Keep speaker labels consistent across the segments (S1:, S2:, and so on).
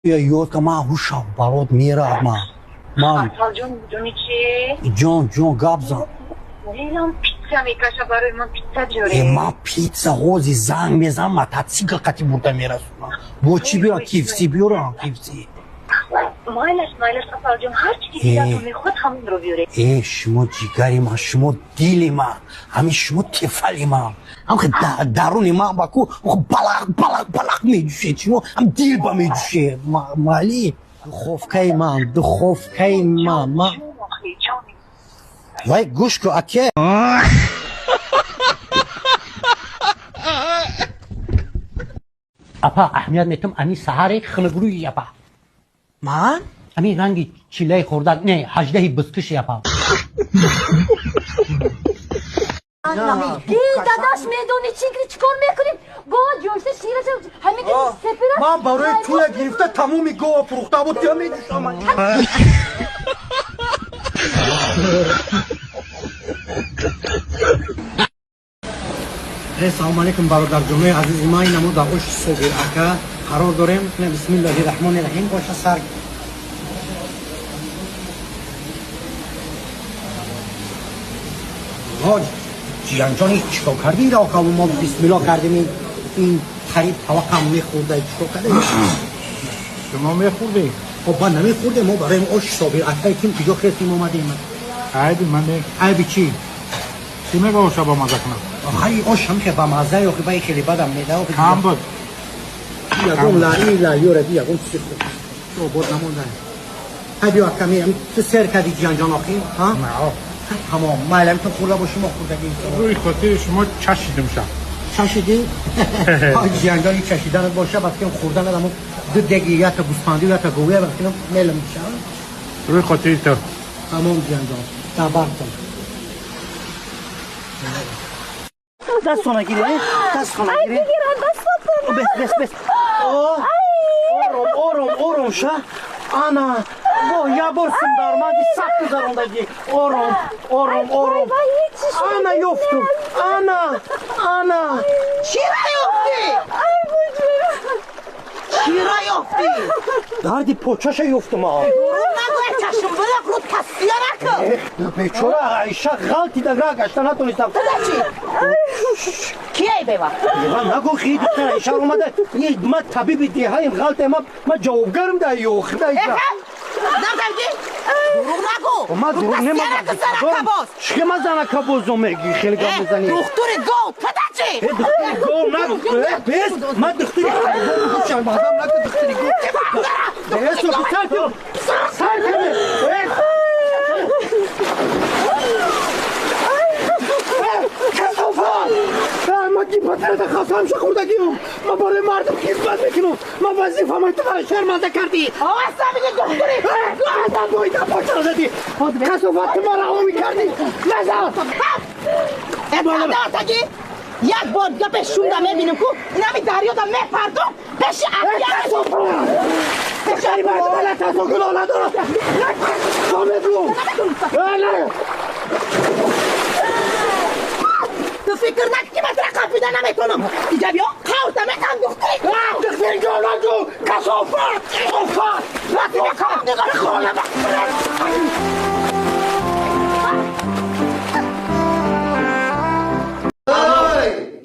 S1: Ёд ка, ман ҳушам барот мерад, ман. Ман
S2: Асалҷон, медонӣ чи?
S1: Ҷон, ҷон, гап зан.
S2: Дилам питса мекаша, барои ман питса биёре.
S1: Э, ман питса ҳози занг мезанам, мототсикл қати бурда мерасонам. Бо чӣ биёрам? KFC биёрам, KFC.
S2: Майлаш, майлаш, Асалҷон, ҳар чи ки дилатон мехоҳад, ҳамонро биёре.
S1: Э, шумо ҷигари ман, шумо дили ман, ҳамин шумо тефали ман. Ҳам даруни ман ба ку балақ балақ балақ меҷӯшед, шумо ҳам дил ба меҷӯшед. Майли, духовкаи ман, духовкаи ман, ман. Вай, гӯш ку, аке. Апа, аҳамият метам, ами саҳаре хунукрӯи, апа.
S3: Ман?
S1: Ами ранги чилаи хурдак, не, 18-и бискуши, апа.
S4: Дадаш, медонӣ чӣ чӣ кор мекунем? Гова ҷӯшта, шираша ҳамин сепира.
S1: Ман барои туя гирифта тамоми гова фурӯхта буд, тия меҷӯшам. Салому алейкум, бародарҷонои азизи ман. Ина мо дар оши Собир ака қарор дорем. Бисмиллаҳи раҳмони раҳим, оша сар. Ҷиянҷони, чикор кардӣ? Ира мо бисмилло кардем, ин қариб тавақам мехӯрда. Чикор кардем?
S5: Шумо мехӯрдед?
S1: Хоб, ман намехӯрдем. Мо барои ош Собир акай ким куҷо хестем, омадем.
S5: Айби ман не.
S1: Айби чӣ?
S5: Чӣ мега оша ба маза кунам?
S1: Охари ош ҳам хе ба маза, охи бай хеле бадам меда, охи.
S5: Кам буд.
S1: Ягон лаи лаёра ди, ягон чизи хуб обод намонда. Ҳай, биё, ака, меям. Ту сер кардӣ, ҷиянҷон, охи? Ҳа, тамом, майлам, ту хӯрда боши, мо хӯрдагӣ.
S5: Рӯи хотири шумо чашидим ша.
S1: Чашидӣ? Ҷиянҷони, чашиданат боша, баъд ки хӯрданат амо ду деги, ята гӯспанди, ята говия, баъд ки мелам ша.
S5: Рӯи хотири ту.
S1: Тамом, ҷиянҷон, табартон. Дастона гири, дастона гири. Бес, бес, бес. Ором, ором, ором ша. Ана, бо я бор синдарманди сахт гузарондагӣ. Ором, ором, ором. Ана, ёфтум. Ана, ана.
S3: Чира ёфтӣ? Чира ёфтӣ?
S1: Дарди почаша ёфтум.
S3: Нагӯя, чашм билақ, руд касия накун.
S1: Бечора Аиша ғалтида, ра гашта натонистам.
S3: Туда чӣ? Кияй бева?
S1: Бева нагӯ, хи духтар Аиша омада. Ма табиби деҳаем, ғалте, ма ҷавобгарм да ёхда.
S3: Нагӯ, дурӯғ нагӯ.
S1: Ма дурӯғ
S3: нема.
S1: Чӣ ма занакабозо мегӣ, хеле гап мезанӣ?
S3: Духтури гов, туда чӣ?
S1: Духтури гов нагӯ, бес, ма духтури ҳайвон нагӯ, духтури гов. Сар кун, сар кун. Касофат! Ма гипотерата хасам шахӯрдагиам. Ма барои мардум хизмат мекунам. Ма вазифамаи ту маро шарманда кардӣ.
S3: Духтури!
S1: Назан, боида почара задӣ. Касофат, ту маро ҳаво мекардӣ. Назан!
S3: Таги як бор дига пеш шумда мебинам ку, инами дарёда мепардум пеши акия.
S1: Пешари мардум ала гуноҳ надорад. Мегӯм.
S3: Ту фикр накун, ки ман тура қапида наметонам. Иҷа биё, қавта метам, духтури.
S1: Духтури гов нагӯ, касофат! Касофат! Хона.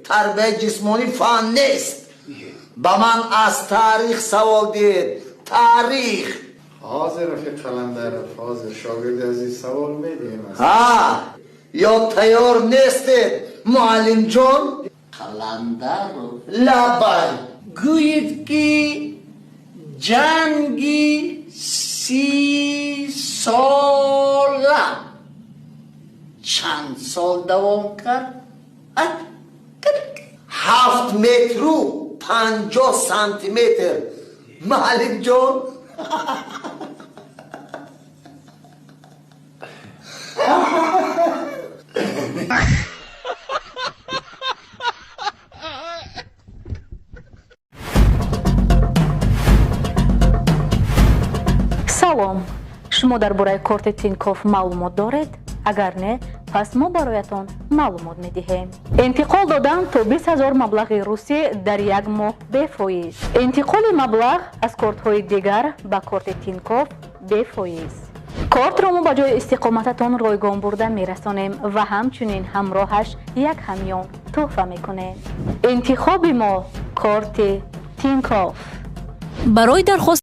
S6: Тарбияи ҷисмонӣ фан нест. Ба ман аз таърих савол диҳед, таърих.
S7: Ҳозир, рафиқ Қаландаров, ҳозир, шогирди азиз, савол медиҳем.
S6: Ҳа, ё тайёр нестед, муаллимҷон?
S8: Қаландаров.
S6: Лабай.
S8: Гӯед, ки ҷанги 30сола чанд сол давом кард?
S6: 7 метру 50 сантиметр, муаллимҷон.
S4: Салом, шумо дар бораи корти Тинькофф маълумот доред? Агар не, Пас мо бароятон маълумот медиҳем. Интиқол додан то 20 000 маблағи русӣ дар як моҳ бефоиз. Интиқоли маблағ аз кортҳои дигар ба корти Тинькофф бефоиз. Кортро мо ба ҷои истиқомататон ройгон бурда мерасонем ва ҳамчунин ҳамроҳаш як ҳамён тӯҳфа мекунем. Интихоби мо корти Тинькофф. Барои дархост